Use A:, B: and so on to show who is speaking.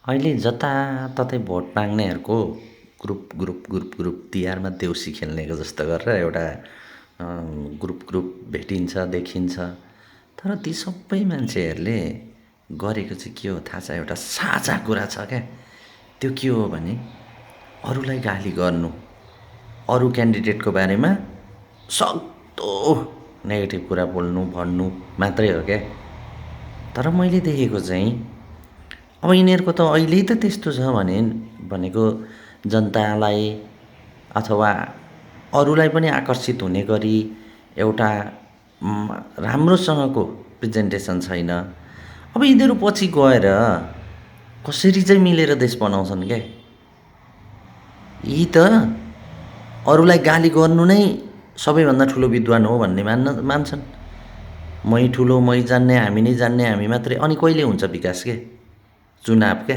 A: अहिले जताततै vote माग्नेहरूको group तिहारमा देउसी खेल्नेको जस्तो गरेर एउटा ग्रुप भेटिन्छ देखिन्छ। तर ती सबै मान्छेहरूले गरेको चाहिँ के हो थाहा छ? एउटा साझा कुरा छ क्या। त्यो के हो भने अरूलाई गाली गर्नु, अरू क्यान्डिडेटको बारेमा सक्दो नेगेटिभ कुरा बोल्नु भन्नु मात्रै हो क्या। तर मैले देखेको चाहिँ अब यिनीहरूको त अहिले त त्यस्तो छ भनेको जनतालाई अथवा अरूलाई पनि आकर्षित हुने गरी एउटा राम्रोसँगको प्रेजेन्टेसन छैन। अब यिनीहरू पछि गएर कसरी चाहिँ मिलेर देश बनाउँछन् क्या? यी त अरूलाई गाली गर्नु नै सबैभन्दा ठुलो विद्वान हो भन्ने मान्छन्। मै ठुलो, मै जान्ने, हामी नै जान्ने, हामी मात्रै। अनि कहिले हुन्छ विकास के? चुनाव क्या?